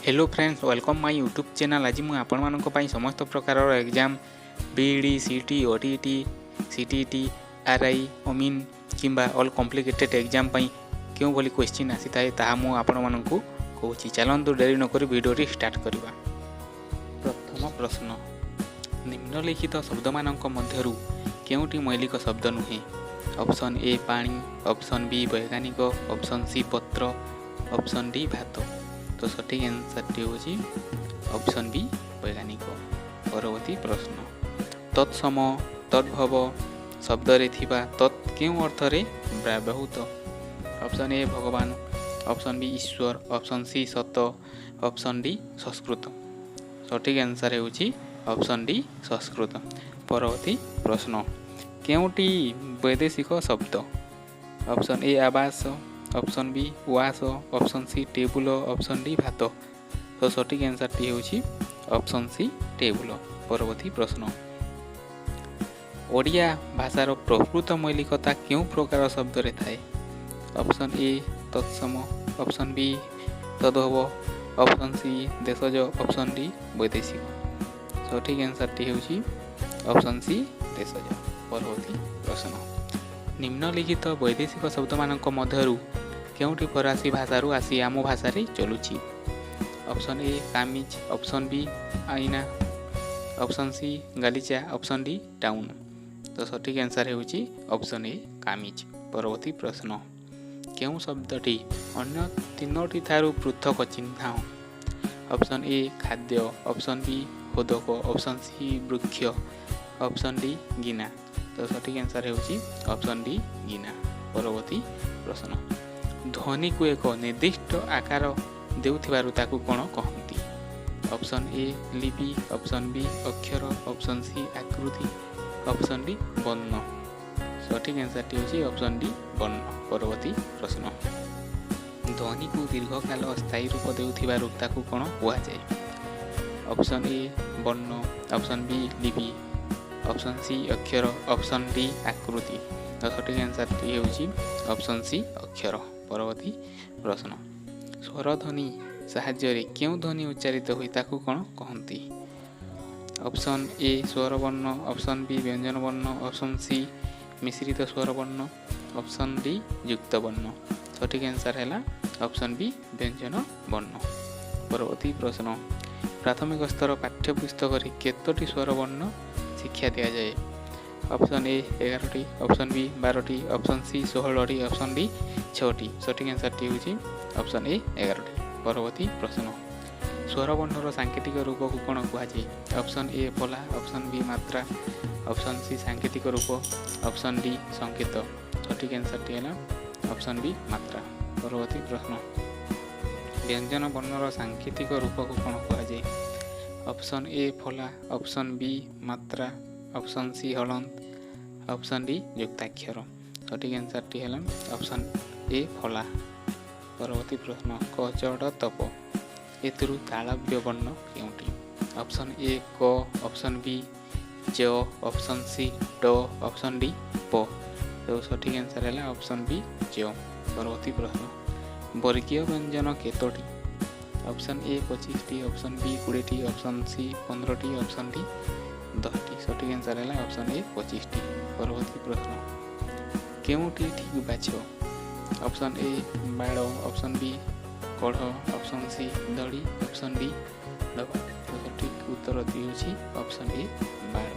Hello friends, welcome my YouTube channel. ଆଜି ମୁଁ ଆପଣମାନଙ୍କ ପାଇଁ ସମସ୍ତ ପ୍ରକାରର exam BEd, CT, OTET, CTET, RI, ଅମିନ୍ କିମ୍ବା ଅଲ୍ କମ୍ପ୍ଲିକେଟେଡ୍ ଏକ୍ଜାମ୍ ପାଇଁ କେଉଁଭଳି କ୍ୱେଶ୍ଚିନ୍ ଆସିଥାଏ, ତାହା ମୁଁ ଆପଣମାନଙ୍କୁ କହୁଛି। ଚାଲନ୍ତୁ, ଡେରି ନକରି ଭିଡ଼ିଓଟି ଷ୍ଟାର୍ଟ କରିବା। ପ୍ରଥମ ପ୍ରଶ୍ନ, ନିମ୍ନଲିଖିତ ଶବ୍ଦମାନଙ୍କ ମଧ୍ୟରୁ କେଉଁଟି ମୌଳିକ ଶବ୍ଦ ନୁହେଁ? ଅପସନ୍ ଏ ପାଣି, ଅପସନ୍ ବି ବୈଜ୍ଞାନିକ, ଅପସନ୍ ସି ପତ୍ର, ଅପସନ୍ ଡି ଭାତ। ତ ସଠିକ୍ ଆନ୍ସର୍ଟି ହେଉଛି ଅପସନ୍ ବି ବୈଜ୍ଞାନିକ। ପରବର୍ତ୍ତୀ ପ୍ରଶ୍ନ, ତତ୍ସମ ତଦ୍ଭବ ଶବ୍ଦରେ ଥିବା ତତ୍ କେଉଁ ଅର୍ଥରେ ବ୍ୟବହୃତ? ଅପସନ୍ ଏ ଭଗବାନ, ଅପସନ୍ ବି ଈଶ୍ୱର, ଅପସନ୍ ସି ସତ, ଅପସନ୍ ଡି ସଂସ୍କୃତ। ସଠିକ୍ ଆନ୍ସର୍ ହେଉଛି ଅପସନ୍ ଡି ସଂସ୍କୃତ। ପରବର୍ତ୍ତୀ ପ୍ରଶ୍ନ, କେଉଁଟି ବୈଦେଶିକ ଶବ୍ଦ? Option A Awas, option B ଉଆସ, option C table, option D ଭାତ। ତ ସଠିକ୍ ଆନ୍ସର୍ଟି ହେଉଛି ଅପସନ୍ ସି ଟେବୁଲ। ପରବର୍ତ୍ତୀ ପ୍ରଶ୍ନ, ଓଡ଼ିଆ ଭାଷାର ପ୍ରକୃତ ମୌଳିକତା କେଉଁ ପ୍ରକାର ଶବ୍ଦରେ ଥାଏ? ଅପସନ୍ ଏ ତତ୍ସମ, ଅପସନ୍ ବି ତଦ୍ଭବ, ଅପସନ୍ ସି ଦେଶଜ, ଅପସନ୍ ଡି ବୈଦେଶିକ। ସଠିକ୍ ଆନ୍ସର୍ଟି ହେଉଛି ଅପସନ୍ ସି ଦେଶଜ। ପରବର୍ତ୍ତୀ ପ୍ରଶ୍ନ, ନିମ୍ନଲିଖିତ ବୈଦେଶିକ ଶବ୍ଦମାନଙ୍କ ମଧ୍ୟରୁ କେଉଁଟି ଫରାସୀ ଭାଷାରୁ ଆସି ଆମ ଭାଷାରେ ଚଲୁଛି? ଅପସନ୍ ଏ କାମିଜ, ଅପସନ୍ ବି ଆଇନା, ଅପସନ୍ ସି ଗାଲିଚା, ଅପସନ୍ ଡି ଟାଉନ୍। ତ ସଠିକ୍ ଆନ୍ସର୍ ହେଉଛି ଅପସନ୍ ଏ କାମିଜ। ପରବର୍ତ୍ତୀ ପ୍ରଶ୍ନ, କେଉଁ ଶବ୍ଦଟି ଅନ୍ୟ ତିନୋଟି ଠାରୁ ପୃଥକ ଚିହ୍ନ? ଅପସନ୍ ଏ ଖାଦ୍ୟ, ଅପସନ୍ ବି ଖୋଦକ, ଅପସନ୍ ସି ବୃକ୍ଷ, ଅପସନ୍ ଡି ଗିନା। ତ ସଠିକ୍ ଆନ୍ସର୍ ହେଉଛି ଅପସନ୍ ଡି ଗିନା। ପରବର୍ତ୍ତୀ ପ୍ରଶ୍ନ, ଧ୍ୱନିକୁ ଏକ ନିର୍ଦ୍ଦିଷ୍ଟ ଆକାର ଦେଉଥିବାରୁ ତାକୁ କ'ଣ କହନ୍ତି? ଅପସନ୍ ଏ ଲିପି, ଅପସନ୍ ବି ଅକ୍ଷର, ଅପସନ୍ ସି ଆକୃତି, ଅପସନ୍ ଡି ବର୍ଣ୍ଣ। ସଠିକ୍ ଆନ୍ସର୍ଟି ହେଉଛି ଅପସନ୍ ଡି ବର୍ଣ୍ଣ। ପରବର୍ତ୍ତୀ ପ୍ରଶ୍ନ, ଧ୍ୱନିକୁ ଦୀର୍ଘକାଳ ସ୍ଥାୟୀ ରୂପ ଦେଉଥିବାରୁ ତାକୁ କ'ଣ କୁହାଯାଏ? ଅପସନ୍ ଏ ବର୍ଣ୍ଣ, ଅପସନ୍ ବି ଲିପି, ଅପସନ୍ ସି ଅକ୍ଷର, ଅପସନ୍ ଡି ଆକୃତି। ତ ସଠିକ୍ ଆନ୍ସର୍ଟି ହେଉଛି ଅପସନ୍ ସି ଅକ୍ଷର। ପରବର୍ତ୍ତୀ ପ୍ରଶ୍ନ, ସ୍ୱରଧ୍ୱନି ସାହାଯ୍ୟରେ କେଉଁ ଧ୍ୱନି ଉଚ୍ଚାରିତ ହୁଏ, ତାକୁ କ'ଣ କହନ୍ତି? ଅପସନ୍ ଏ ସ୍ୱରବର୍ଣ୍ଣ, ଅପସନ୍ ବି ବ୍ୟଞ୍ଜନ ବର୍ଣ୍ଣ, ଅପସନ୍ ସି ମିଶ୍ରିତ ସ୍ୱରବର୍ଣ୍ଣ, ଅପସନ୍ ଡି ଯୁକ୍ତ ବର୍ଣ୍ଣ। ସଠିକ୍ ଆନ୍ସର୍ ହେଲା ଅପସନ୍ ବି ବ୍ୟଞ୍ଜନ ବର୍ଣ୍ଣ। ପରବର୍ତ୍ତୀ ପ୍ରଶ୍ନ, ପ୍ରାଥମିକ ସ୍ତର ପାଠ୍ୟପୁସ୍ତକରେ କେତୋଟି ସ୍ୱରବର୍ଣ୍ଣ ଶିକ୍ଷା ଦିଆଯାଏ? ଅପସନ୍ ଏ 11ଟି, ଅପସନ୍ ବି 12ଟି, ଅପସନ୍ ସି 16ଟି, ଅପସନ୍ ଡି ଛଅଟି। ସଠିକ୍ ଆନ୍ସର୍ଟି ହେଉଛି ଅପସନ୍ ଏ 11ଟି। ପରବର୍ତ୍ତୀ ପ୍ରଶ୍ନ, ସ୍ୱରବର୍ଣ୍ଣର ସାଙ୍କେତିକ ରୂପକୁ କ'ଣ କୁହାଯାଏ? Option A Falah, option B ମାତ୍ରା, ଅପସନ୍ ସି ସାଙ୍କେତିକ ରୂପ, ଅପସନ୍ ଡି ସଂକେତ। ସଠିକ୍ ଆନ୍ସର୍ଟି ହେଲା ଅପସନ୍ ବି ମାତ୍ରା। ପରବର୍ତ୍ତୀ ପ୍ରଶ୍ନ, ବ୍ୟଞ୍ଜନ ବର୍ଣ୍ଣର ସାଙ୍କେତିକ ରୂପକୁ କ'ଣ କୁହାଯାଏ? Option A Falah, option B ମାତ୍ରା, ଅପସନ୍ ସି ହଳନ୍ତ, ଅପସନ୍ ଡି ଯୁକ୍ତାକ୍ଷର। ସଠିକ୍ ଆନ୍ସର୍ଟି ହେଲା ଅପସନ୍ ଏ ଫଲା। ପରବର୍ତ୍ତୀ ପ୍ରଶ୍ନ, କ ଚ ଡ଼ ତ ପ ଏଥିରୁ ତାଳବ୍ୟ ବର୍ଣ୍ଣ କେଉଁଟି? ଅପସନ୍ ଏ କ, ଅପସନ୍ ବି ଚ, ଅପସନ୍ ସି ଟ, ଅପସନ୍ ଡି ପ। ତ ସଠିକ୍ ଆନ୍ସର୍ ହେଲା ଅପସନ୍ ବି ଚ। ପରବର୍ତ୍ତୀ ପ୍ରଶ୍ନ, ବର୍ଗୀୟ ବ୍ୟଞ୍ଜନ କେତୋଟି? ଅପସନ୍ ଏ 25ଟି, ଅପସନ୍ ବି 20ଟି, ଅପସନ୍ ସି 15ଟି, ଅପସନ୍ ଡି 10ଟି। ସଠିକ୍ ଆନ୍ସର୍ ହେଲା ଅପସନ୍ ଏ 25ଟି। ପରବର୍ତ୍ତୀ ପ୍ରଶ୍ନ, କେଉଁଟି ଠିକ୍ ବାଛ? ଅପସନ୍ ଏ ବାଳ, ଅପସନ୍ ବି କଢ଼, ଅପସନ୍ ସି ଦଡ଼ି, ଅପସନ୍ ଡି ଡବା। ତ ସଠିକ୍ ଉତ୍ତରଟି ହେଉଛି ଅପସନ୍ ଏ ବାଳ।